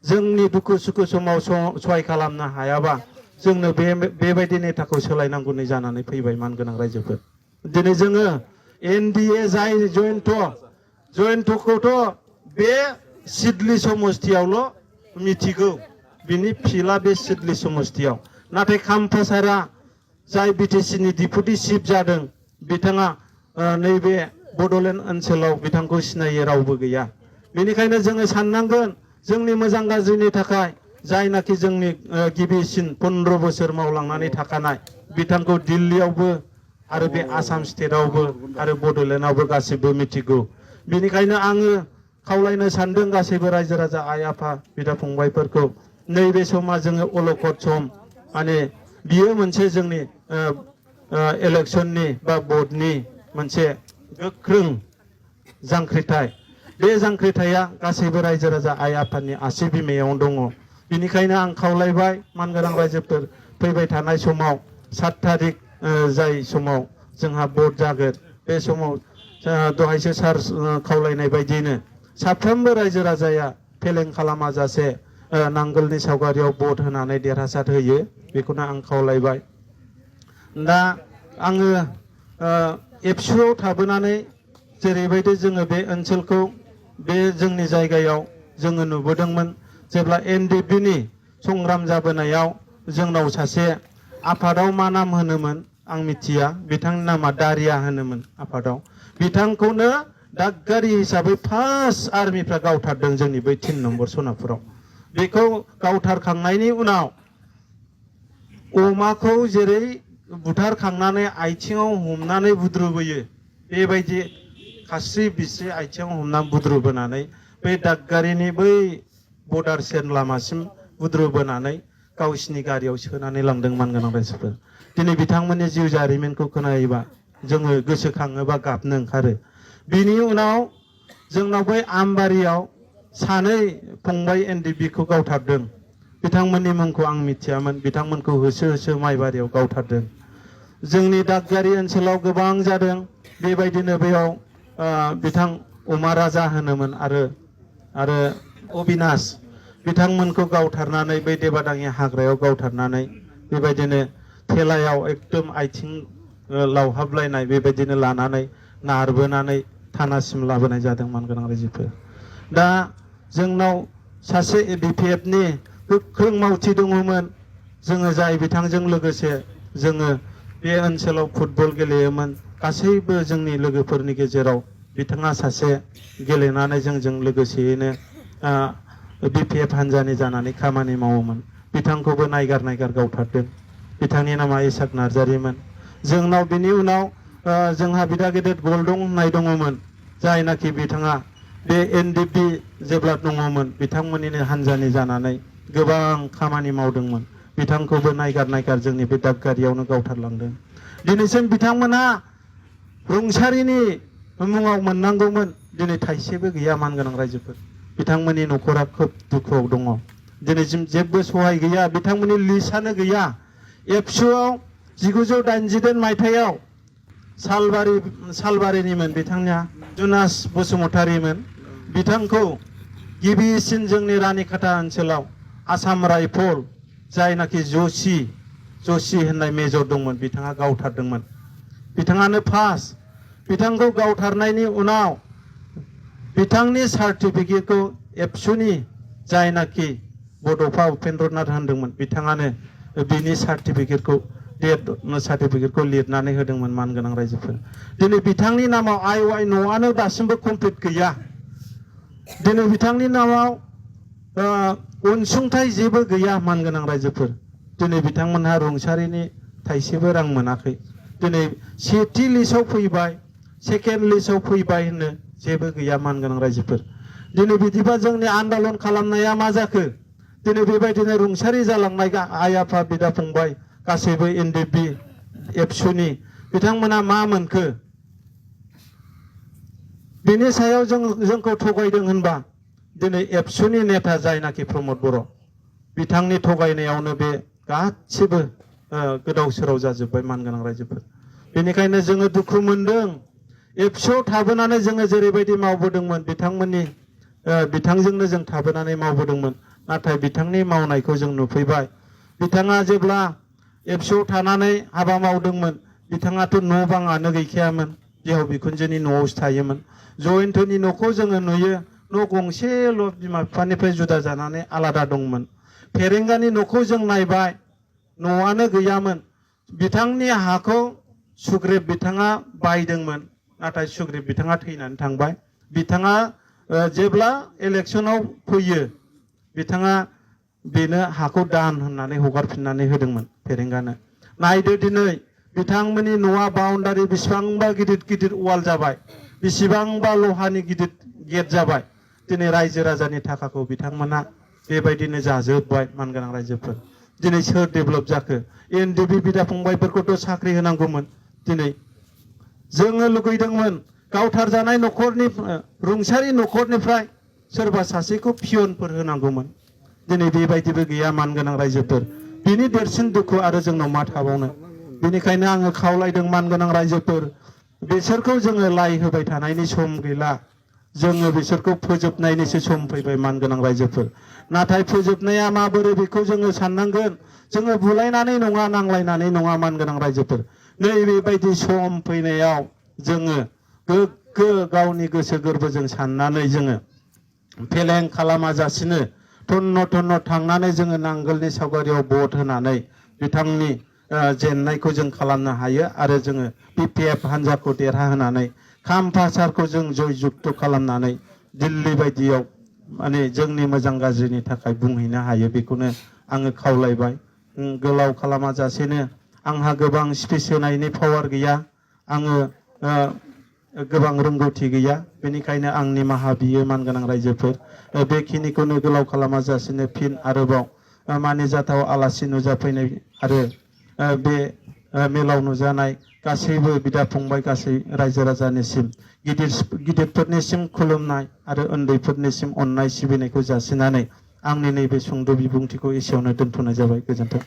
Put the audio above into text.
जोंनि दुखु सुखु समाव सहाय खालामनो हायाबा जोंनो बेबायदि नेताखौ सोलायनांगौनि जानानै फैबाय मानगोनां रायजोफोर। दिनै जोङो एनडिए जाय जयन्तखौथ' बे सिडली समस्तियावल' मिथिगौ, बिनि फिला बे सिडली समस्तियाव। नाथाय खामथासारा जाय बिटिसिनि डिपुटि चिफ जादों बिथाङा नैबे बड'लेण्ड ओनसोलाव बिथांखौ सिनायै रावबो गैया। बेनिखायनो जोङो साननांगोन जोंनि मोजां गाज्रिनि थाखाय जायनाखि जोंनि गिबिसिन 15 बोसोर मावलांनानै थाखानाय बिथांखौ दिल्लीयावबो आरो बे आसाम स्टेटआवबो आरो बड'लेण्डआवबो गासिबो मिथिगौ। बेनिखायनो आङो खावलायनो सानदों गासैबो रायजो राजा आइ आफा बिदा फंबायफोरखौ नैबे समा जोङो अलखद सम, माने बियो मोनसे जोंनि इलेक्शननि बा भटनि मोनसे गोख्रों जांख्रिथाय। बे जांख्रिथाया गासैबो रायजो राजा आइ आफानि आसि बिमायावनो दङ। बेनिखायनो आं खावलायबाय मानगोनां रायजोफोर फैबाय थानाय समाव 7 थारिख जाय समाव जोंहा भट जागोन बे समाव दहायसो सार खावलायनाय बायदियैनो साफ्रोमबो रायजो राजाया फेलें खालामाजासे नांगोलनि सावगारियाव भट होनानै देरहासार होयो, बेखौनो आं खावलायबाय। दा आङो एबसुआव थाबोनानै जेरैबायदि जोङो बे ओनसोलखौ बे जोंनि जायगायाव जोङो नुबोदोंमोन। जेब्ला एनडिपिनि संग्राम जाबोनायाव जोंनाव सासे आफादाव मा नाम होनोमोन आं मिथिया, बिथांनि नामा दारिया होनोमोन आफादाव। बिथांखौनो दागगारि हिसाबै फार्स्ट आर्मिफ्रा गावथारदों जोंनि बै 3 नम्बर सनापुराव। बेखौ गावथारखांनायनि उनाव अमाखौ जेरै बुथारखांनानै आथिङाव हमनानै बुद्रुबोयो बेबायदि खास्रि बिस्रि आथिङाव हमनानै बुद्रुबोनानै बै दागगारिनि बै बर्डार सेर लामासिम बुद्रुबोनानै गावसिनि गारियाव सोनानै लांदों मानगोनां रायजोफोर। दिनै बिथांमोननि जिउ जारिमिनखौ खोनायोबा जोङो गोसोखाङोबा गाबनो ओंखारो। बिनि उनाव जोंनाव बै आमबारियाव सानै फंबाय एनडिपिखौ गावथारदों। बिथांमोननि मुंखौ आं मिथियामोन, बिथांमोनखौ होसो होसो माइबारियाव गावथारदों। जोंनि दागगारि ओनसोलाव गोबां जादों बेबायदिनो बेयाव बिथां अमा राजा होनोमोन आरो अबिनाश बिथांमोनखौ गावथारनानै बै देबादाङि हाग्रायाव गावथारनानै बेबायदिनो थेलायाव एकदम आथिं लावहाबलायनाय बेबायदिनो लानानै नारबोनानै थानासिम लाबोनाय जादों मानगोनां रायजोफोर। दा जोंनाव सासे बिपिएफनि गोख्रों मावथि दङमोन। जोङो जाय बिथांजों लोगोसे जोङो बे ओनसोलाव फुटबल गेलेयोमोन। गासैबो जोंनि लोगोफोरनि गेजेराव बिथाङा सासे गेलेनानै जोंजों लोगोसेयैनो बिपिएफ हान्जानि जानानै खामानि मावोमोन। बिथांखौबो नायगार नायगार गावथारदों। बिथांनि नामा इसाक नार्जारिमोन। जोंनाव बिनि उनाव जोंहा बिदा गेदेर गलदं होननाय दङमोन, जायनाखि बिथाङा बे एनडिपि जेब्ला दङमोन बिथांमोननिनो हान्जानि जानानै गोबां खामानि मावदोंमोन। बिथांखौबो नायगार नायगार जोंनि बे दागगारियावनो गावथारलांदों। दिनैसिम बिथांमोना रुंसारिनि मुङाव मोननांगौमोन, दिनै थाइसेबो गैया मानगोनां रायजोफोर। बिथांमोननि न'खरा खोब दुखुआव दङ। दिनैसिम जेबो सहाय गैया, बिथांमोननि लिस्टआनो गैया। एबसुआव 1988 मायथाइयाव सालबारिनिमोन बिथांनिया जुनास बसुमतारीमोन। बिथांखौ गिबिसिन जोंनि रानिखाथा ओनसोलाव आसाम राइफल जायनाखि जसि होननाय मेजर दंमोन बिथाङा गावथारदोंमोन। बिथाङानो फार्स्ट। बिथांखौ गावथारनायनि उनाव बिथांनि सार्टिफिकेटखौ एबसुनि जायनाखि बड'फा उपेन्द्रनाथ होनदोंमोन बिथाङानो बिनि सार्टिफिकेटखौ लिरनानै होदोंमोन मानगोनां रायजोफोर। दिनै बिथांनि नामाव आइवाइ न'आनो दासिमबो कमप्लिट गैया। दिनै बिथांनि नामाव अनसुंथाइ जेबो गैया मानगोनां रायजोफोर। दिनै बिथांमोनहा रुंसारिनि थाइसेबो रां मोनाखै। दिनै सेथि लिस्टआव फैबाय, सेकेन्ड लिस्टआव फैबाय होनो जेबो गैया मानगोनां रायजोफोर। दिनै बिदिबा जोंनि आन्दालन खालामनाया मा जाखो? दिनै बेबायदिनो रुंसारि जालांनाय आइ आफा बिदा फंबाय गासैबो एनडिपि एबसुनि बिथांमोना मा मोनखो? बिनि सायाव जोंखौ थगायदों होनबा दिनै एबसुनि नेता जायनाखि प्रमद बर' बिथांनि थगायनायावनो बे गासिबो गोदाव सोराव जाजोब्बाय मानगोनां रायजोफोर। बेनिखायनो जोङो दुखु मोनदों। एबसुआव थाबोनानै जोङो जेरैबायदि मावबोदोंमोन बिथांजोंनो जों थाबोनानै मावबोदोंमोन। नाथाय बिथांनि मावनायखौ जों नुफैबाय बिथाङा जेब्ला एबसुआव थानानै हाबा मावदोंमोन बिथाङाथ' न' बाङानो गैखायामोन बिहाव बिखुनजोनि न'आवसो थायोमोन जयन्तनि न'खौ जोङो नुयो न' गंसेल' बिमा बिफानिफ्राय जुदा जानानै आलादा दंमोन फेरेंगानि न'खौ जों नायबाय न'आनो गैयामोन बिथांनि हाखौ सुग्रीब बिथाङा बायदोंमोन नाथाय सुग्रीब बिथाङा थैनानै थांबाय बिथाङा जेब्ला इलेक्शनाव फैयो बिथाङा बेनो हाखौ दान होननानै हगारफिननानै होदोंमोन फेरेंगानो नायदो दिनै बिथांमोननि न'आ बाउन्डारि बेसेबांबा गिदिर गिदिर वाल जाबाय बेसेबांबा लहानि गिदिर गेट जाबाय दिनै रायजो राजानि थाखाखौ बिथांमोना बेबायदिनो जाजोबबाय मानगोनां रायजोफोर दिनै सोर डेभेलप जाखो एनडिबि बिदा फंबायफोरखौथ' साख्रि होनांगौमोन दिनै जोङो लुगैदोंमोन गावथारजानाय न'खरनि रुंसारि न'खरनिफ्राय सोरबा सासेखौ पियनफोर होनांगौमोन दिनै बेबायदिबो गैया मानगोनां रायजोफोर बिनि देरसिन दुखु आरो जोंनाव मा थाबावनो बेनिखायनो आङो खावलायदों मानगोनां रायजोफोर बिसोरखौ जोङो लाइ होबाय थानायनि सम गैला जोङो बिसोरखौ फोजोबनायनिसो सम फैबाय मानगोनां रायजोफोर नाथाय फोजोबनाया माबोरै बेखौ जोङो साननांगोन जोङो बुलायनानै नङा नांलायनानै नङा मानगोनां रायजोफोर नै बेबायदि सम फैनायाव जोङो गोग्गो गावनि गोसो गोरबोजों साननानै जोङो फेलें खालामाजासिनो थन्न थन्न थांनानै जोङो नांगोलनि सावगारियाव भट होनानै बिथांनि जेननायखौ जों खालामनो हायो आरो जोङो बिपिएफ हान्जाखौ देरहाहोनानै खाम्फा सारखौ जों जयजुक्त खालामनानै दिल्ली बायदियाव माने जोंनि मोजां गाज्रिनि थाखाय बुंहैनो हायो बेखौनो आङो खावलायबाय गोलाव खालामाजासेनो आंहा गोबां स्पिच होनायनि पावार गैया आङो गोबां रोंगौथि गैया बेनिखायनो आं निमाहा बियो मानगोनां रायजोफोर बेखिनिखौनो गोलाव खालामाजासेनो फिन आरोबाव मानिजाथाव आलासि नुजाफैनाय आरो बे मेलाव नुजानाय गासैबो बिदा फंबाय गासै रायजो राजानिसिम गिदिरफोरनिसिम खुलुमनाय आरो उन्दैफोरनिसिम अननाय सिबिनायखौ जासिनानै आंनि नैबे सुंद' बिबुंथिखौ एसेयावनो दोनथ'नाय जाबाय गोजोन्थों।